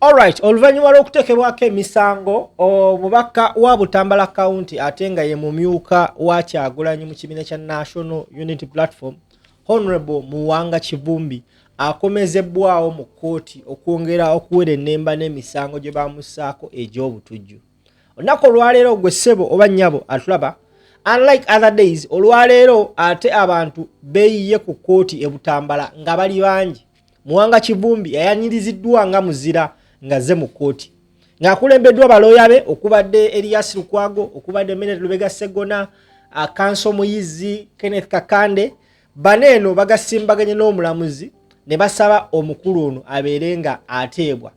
Alright, oluvannyuma lw'okuteekebwako emisango, omubaka wa Butambala County ate nga ye mumyuka wa Kyagulanyi mu kibiina kya National Unity Platform, Honorable Muwanga Kivumbi akomezebbwawo mu kkooti okwongera okuwera ennemba n'emisango gye bamussaako egy'obutujju. Olunaku olwaleero gwe ssebo oba nnyabo atulaba, unlike other days, olwaleero ate abantu beeyiye ku kkooti e Butambala nga bali bangi. Muwanga Kivumbi yayaniriziddwa nga muzira ng'azze mu kkooti ng'akulembeddwa balooya be okubadde Erias Lukwago, okubadde Menet Lubega Ssegona, Kanso Muyizzi, Kenneth Kakande. Bano eno bagasimbaganye n'omulamuzi ne basaba omukulu ono abeere nga ateebwa.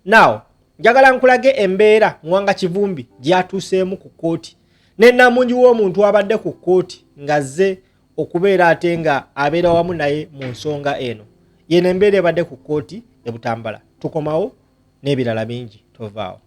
Now njagala nkulage embeera Muwanga Kivumbi gy'atuuseemu ku kkooti ne nnamungi w'omuntu abadde ku kkooti ng'azze okubeera ate nga abeera wamu naye mu nsonga eno. Yeno embeera ebadde ku kkooti e Butambala. Tukomawo n'ebirala bingi, tovaawo.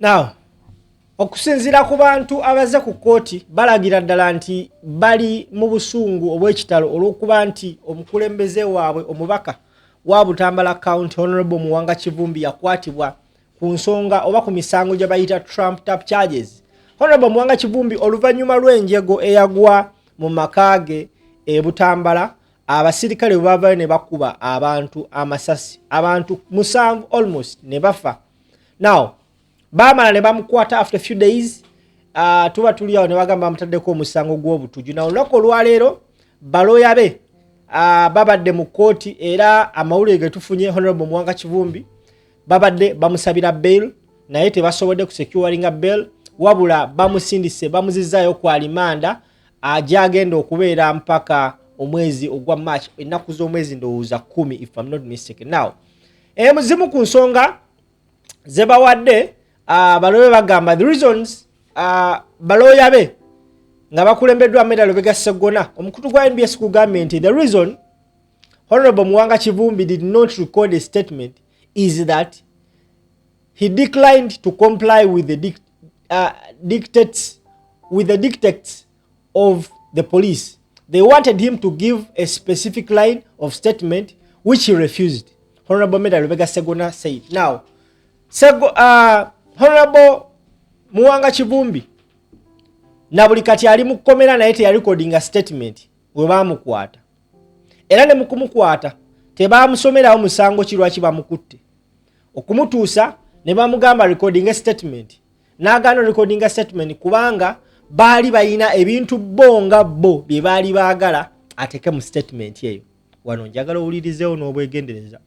Now, okusinziira ku bantu abaze ku kkooti, balagira ddala nti bali mu busungu obw'ekitalo olw'okuba nti omukulembeze waabwe, omubaka wa Butambala County, Honorable Muwanga Kivumbi, yakwatibwa ku nsonga oba ku misango gye bayita Trump tap charges. Honorable Muwanga Kivumbi oluvannyuma lw'enjego eyagwa mu maka ge e Butambala, abasirikale bwe bavayo ne bakuba abantu amasasi, abantu 7 almost ne bafa. Now baamala ne bamukwata after few days, tuba tuli awo ne bagamba bamutaddeko omusango gw'obutujju. Na olunaku olwaleero balooya be babadde mu kkooti, era amawulire ge tufunye, Honorable Muwanga Kivumbi babadde bamusabira bail naye tebasobodde kusecuringa bail, wabula bamusindise bamuzizaayo ku alimanda gyagenda okubeera mpaka omwezi ogwa March, ennaku z'omwezi ndowooza 10, if I'm not mistaken. Now emuzimu ku nsonga ze bawadde, balooya bagamba the reasons, balooya be nga bakulembeddwa Medal Lubega Sseggona, omukutu gwa NBS kugambye nti the reason Honorable Muwanga Kivumbi did not record a statement is that he declined to comply with the dictates with the dictates of the police. They wanted him to give a specific line of statement, which he refused, Honorable Medal Lubega Sseggona said. Now, Honorable Muwanga Kivumbi na buli kati ali mu kkomera, naye teyarecordinga statement we baamukwata, era ne mu kumukwata tebaamusomerawo musango ki lwaki bamukutte, okumutuusa ne bamugamba recording statement. N'agaana recordinga statement kubanga baali balina ebintu bo nga bo bye baali baagala ateeke mu statement eyo. Wano njagala owulirizeewo n'obwegendereza.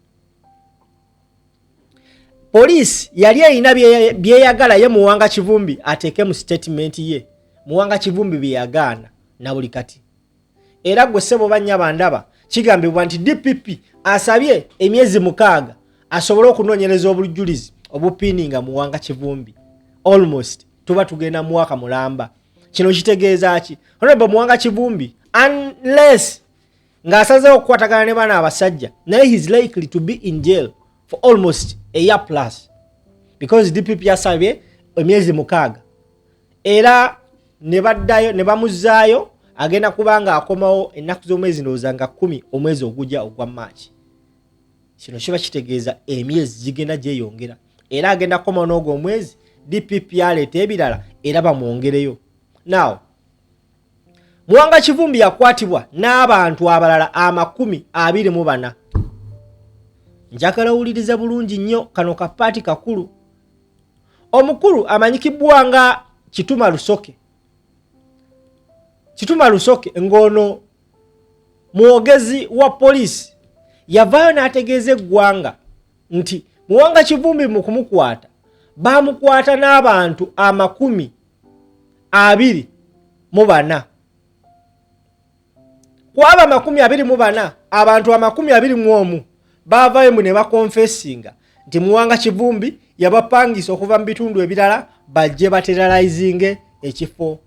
Poliisi yali erina byeyagala ye Muwanga Kivumbi ateeke mu statement ye. Muwanga Kivumbi bye yagaana na buli kati. Era gwe ssebo bannyaba ndaba, kigambibwa nti DPP asabye emyezi 6 asobole okunoonyereza obujulizi obupiininga Muwanga Kivumbi. Almost tuba tugenda mwaka mulamba. Kino kitegeeza ki? Honorable Muwanga Kivumbi, unless ng'asazeewo okukwatagana ne bana abasajja, naye he's likely to be in jail for almost a year plus, because DPP yasabye emyezi 6 era ne baddayo ne bamuzzaayo. Agenda kuba nga akomawo ennaku z'omwezi, ndowooza nga 10 omwezi ogujja ogwa Maaki. Kino kiba kitegeeza emyezi gigenda gyeyongera, era agenda kukomawo n'ogwo omwezi DPP aleeta ebirala era bamwongereyo. Now, Muwanga Kivumbi yakwatibwa n'abantu abalala 24. Njagala owulirize bulungi nnyo kano kapaati kakulu. Omukulu amanyikibwa nga Kituma Lusoke, Kituma Lusoke ng'ono mwogezi wa poliisi, yavaayo n'ategeeza eggwanga nti Muwanga Kivumbi mu kumukwata bamukwata n'abantu 24. Ku abo 24, abantu 21 baavayo mu ne bakonfesinga nti Muwanga Kivumbi yabapangisa okuva mu bitundu ebirala bajje baterrorizinge ekifo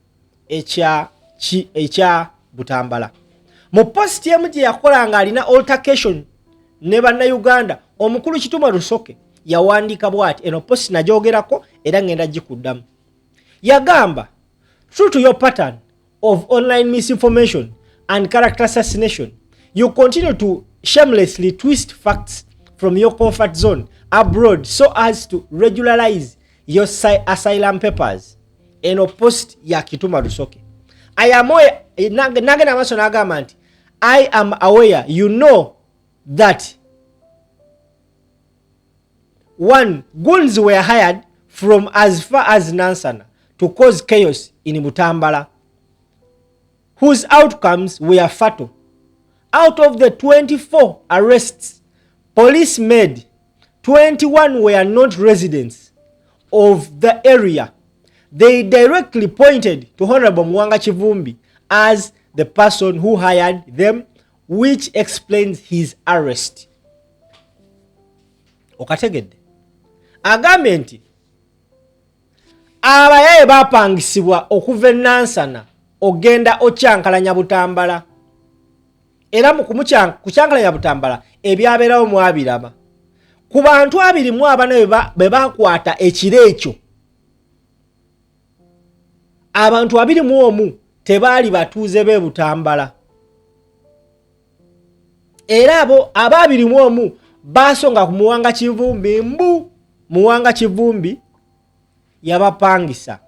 ekya Butambala. Mu post emu gye yakola ng'alina altercation ne Bannayuganda, omukulu Kituma Lusoke yawandiika bw'ati. Eno post nagyogerako era ngenda gikuddamu. Yagamba, "True to your pattern of online misinformation and character assassination, you continue to shamelessly twist facts from your comfort zone abroad so as to regularize your asylum papers." Eno post ya Kituma Lusoke. Nagenda maaso n'agamba nti, "I am aware you know that one goons were hired from as far as Nansana to cause chaos in Butambala, whose outcomes were fatal. Out of the 24 arrests police made, 21 were not residents of the area. They directly pointed to Honorable Muwanga Kivumbi as the person who hired them, which explains his arrest." Okategedde? Agambye nti abayaye bapangisibwa okuva enansana ogenda okyankalanya Butambala, era mu kukyankalanya Butambala ebyabeerawo mwabiraba. Ku bantu 24 bwe bakwata ekiro ekyo, abantu 21 tebaali batuuze b'e Butambala, era abo aba 21 basonga ku Muwanga Kivumbi mbu Muwanga Kivumbi yabapangisa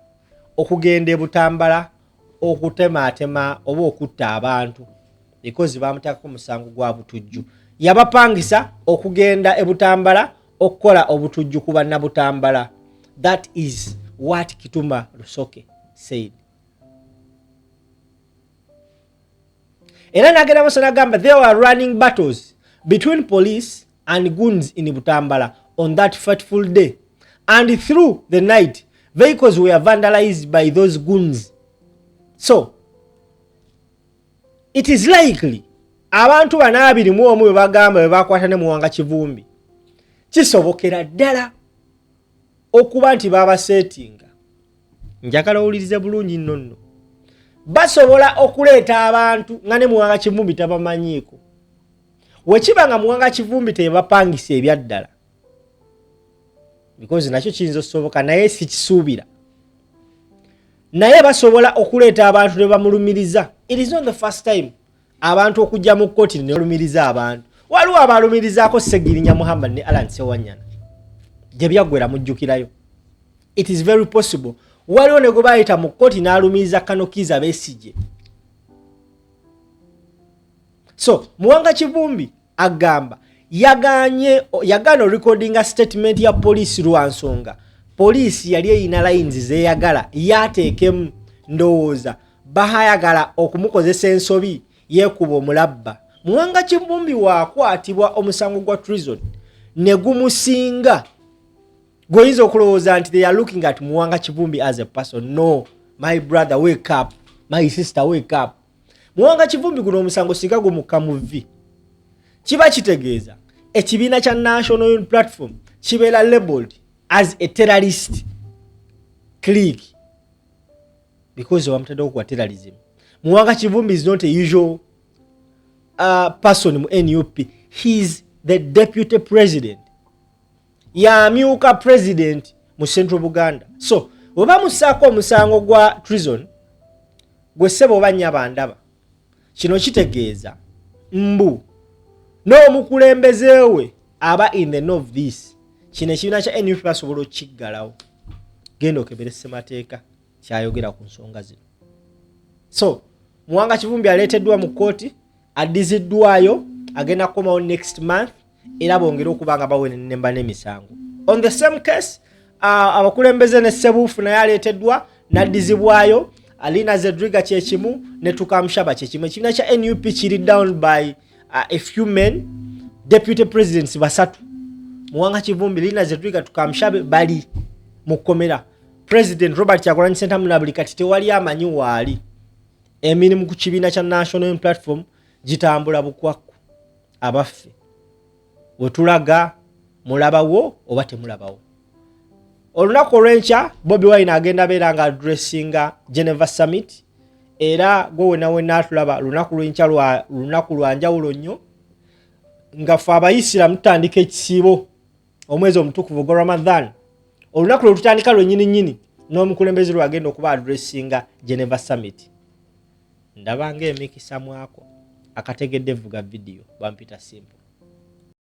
okugenda e Butambala okutemaatema oba okutta abantu, because bamuteekako musango gwa butujju. Yabapangisa okugenda e Butambala okukola obutujju ku Bannabutambala. That is what Kituma Lusoke said. Era nagenda maaso nagamba, "There were running battles between police and goons in Butambala on that fateful day, and through the night vehicles were vandalized by those goons. So it is likely abantu bano 21 bwe bagamba bwe bakwata ne Muwanga Kivumbi, kisobokera ddala okuba nti babaseetinga. Njagala owulirize bulungi nno nno. Basobola okuleeta abantu nga ne Muwanga Kivumbi tabamanyiiko. Wekiba nga Muwanga Kivumbi tebapangisa ebyaddala, because nakyo kiyinza okusoboka, naye sikisuubira, naye basobola okuleeta abantu ne bamulumiriza. It is not the first time abantu okujja mu kkooti ne balumiriza abantu. Waliwo abalumirizaako Segirinya Muhammad ne Alan Sewanyana, gye byaggwera mujjukirayo. It is very possible waliwo ne gwe bayita mu kkooti n'alumiriza Kanokiza Besigye. So Muwanga Kivumbi agamba yaganye, yagaana orecordinga statement ya poliisi lwa nsonga Poliisi yali eyina lines zeyagala yateekemu, ndowooza bahayagala okumukozesa ensobi yeekuba omulabba. Muwanga Kivumbi waakwatibwa omusango gwa treason ne gumusinga. Gweoyinza okulowooza nti they are looking at Muwanga Kivumbi as a person. No, my brother, wake up. My sister, wake up. Muwanga Kivumbi guno omusango singa gumukka mu vvi, kiba kitegeeza ekibiina kya National Unity Platform kibeera labeled as a terrorist clique, because wamutaddewo kuwa terrorism. Muwanga Kivumbi is not a usual person mu NUP. He is the deputy president, yamyuka president mu Central Buganda. So bwe bamusaako omusango gwa treason, gwe ssebo oba nnyaba ndaba, kino kitegeeza mbu n'omukulembeze we aba in the know of this. Kino ekibiina kya NUP basobola okukiggalawo. Genda okebere ssemateeka kyayogera ku nsonga zino. So Muwanga Kivumbi aleeteddwa mu kkooti, addiziddwayo, agenda kukomawo next month era bongere okuba nga bawenemba n'emisango on the same case. Abakulembeze ne Sebuufu naye aleeteddwa n'addizibwayo, Alina Zedriga kyekimu, ne Tukamushaba kyekimu. Ekibiina kya NUP kiri down by a few men. Deputy presidents basatu, Muwanga Kivumbi, Lina Zedriga, Tukamushabe, bali mu kkomera. President Robert Kyagulanyi Ssentamu na buli kati tewali amanyi waali. Emirimu ku kibiina kya National Unity Platform gitambula bukwakku. Abaffe, wetulaga mulabawo oba temulabawo? Olunaku olw'enkya Bobi Wine agenda beera nga addressinga Geneva Summit. Era gwe wena wena atulaba, lunaku lwenkya lunaku lwa njawulo nnyo, nga ffe Abayisiramu tutandika ekisiibo, omwezi omutukuvu ogwa Ramadan. Olunaku lwe tutandika lwennyini nnyini n'omukulembeze lwagenda okuba addressinga Geneva Summit. Ndaba ngaemikisa mwako akategedde vuga vidiyo. Bampita Simple.